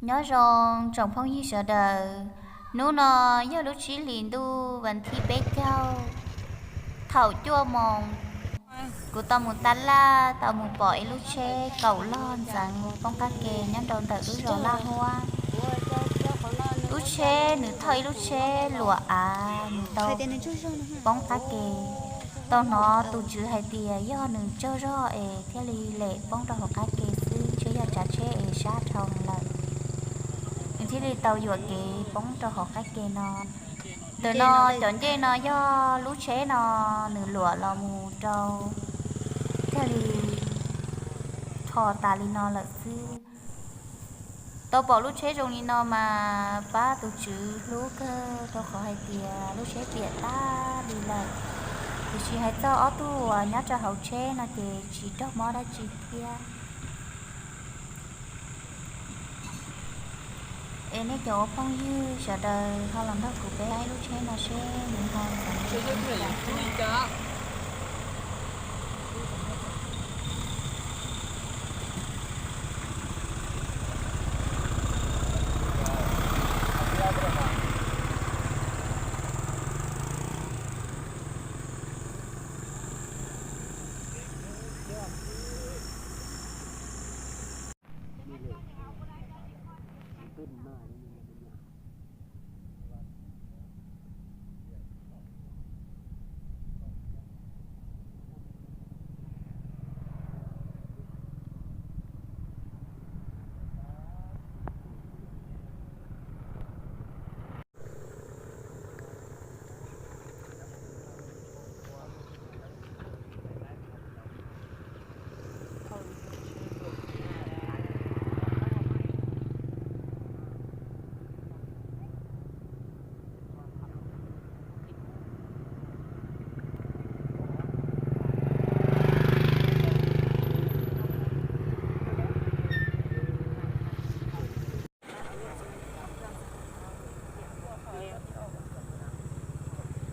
Nyob zoo tsoom phooj ywg sawv daws, hnub no yog lub tsib hlis ntuj vas thib peb caug, thaum cuaj moos kuv tau mus tab laj tau mus pom ib lub tsheb kaum log ntxeev poob qab ke nyob rau ntawm lub zos Laj Huab. Lub tsheb nws thauj ib lub tsheb luam av nws tau poob qab ke. Tau hnov tus tswv hais tias yog nws tsaug zog es thiaj li lem poob rau hauv qab ke xwb, ntshe yog tsav tsheb es sab dhau lawm, nws thiaj li tau yuam kev poob rau hauv qab ke no. Ntawm no cov ncej no yog lub tsheb no nws luam los mus rau, thiaj li rho tas li no lawm xwb. Tau pom lub tsheb zoo li no mas pab tus tswv hlub kawg rau qhov hais tias lub tsheb piam tag li lawm. Tiam sis hais txog ob tug uas nyob rau hauv tsheb no ces tsis raug mob dab tsi thiab. Es nej cov ua phooj ywg sawv daws ho los nrog kuv peb saib lub tsheb no seb nws ho ntxeev li cas.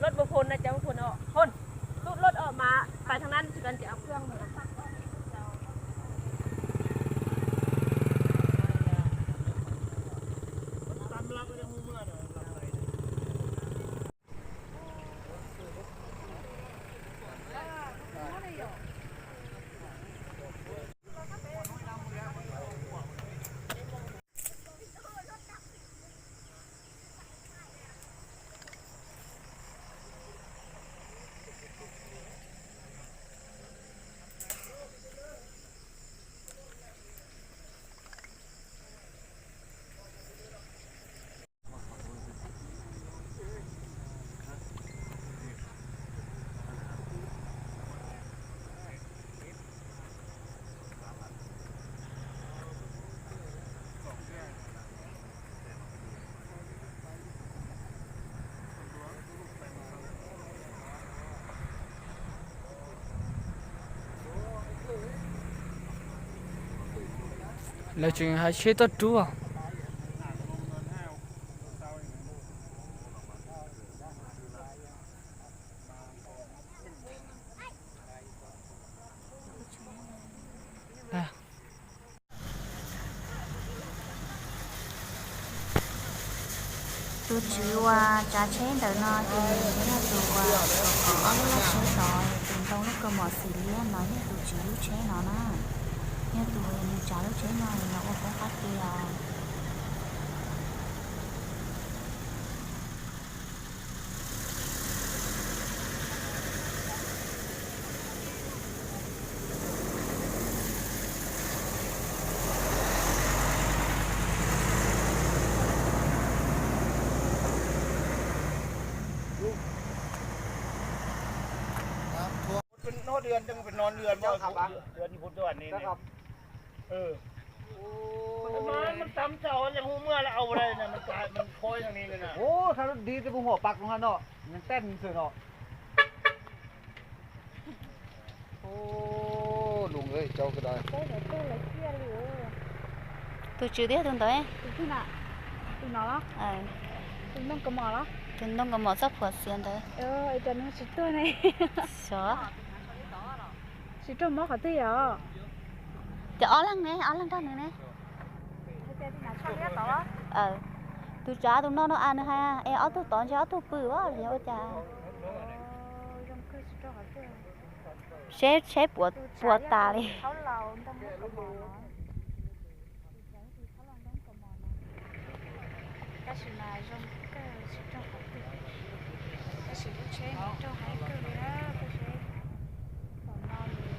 รถบ่พ้นนะจ๊ะ บ่พ้นออก พ้น ตุ๊ดรถออกมา ไปทางนั้น จะกันจะเอาเครื่องมา Lawv tseem hais tsheb tuaj rub. Tus tswv uas tsav tsheb ntawm no ces yog tus uas ob lub laj tsheb tod, tus ntoo lub kaus mom xim liab no yog tus tswv lub tsheb no na. Yog tus nws tsav lub tsheb no los ua poob qab ke os.เป็นนอนเรือนจังเป็นนอนเรือนบ่ เรือนอยู่พุ้นตัวนนี้ เออ มันมันตำเสายังหูเมื่อแล้วเอาอะไรเนี่ย มันกลายมันค้อยทางนี้เลยนะ โอ้ ถ้ารถดีจะไปหัวปักตรงนั้นเนาะ ยังเต้นเสือเนาะ โอ้ ลุงเอ้ย เจ้าก็ได้ Tus tswv thiab tus ntawd. Tus ntoo kaus mom txoj phuam xiav ntawd. Xyov. Tsis raug mob qhov twg yom? Ces ob leeg ne, ob leeg nrog nws ne. Tus tsav tus no no a nws hais es ob tug tod ntshe ob tug pw os los yog ua cas. Seb tsheb puas puas tas li. Tab sis mas zoo kawg tsis raug qhov twg, tab sis lub tsheb nws raug heev kawg li na, koj saib. Thaum no nws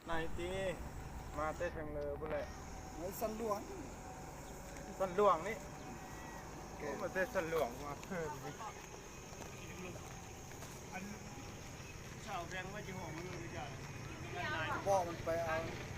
Nai ti mas tej xeem lawm puas lawm? Xas luam ni. Mas tej xas luam mas pom mas pais.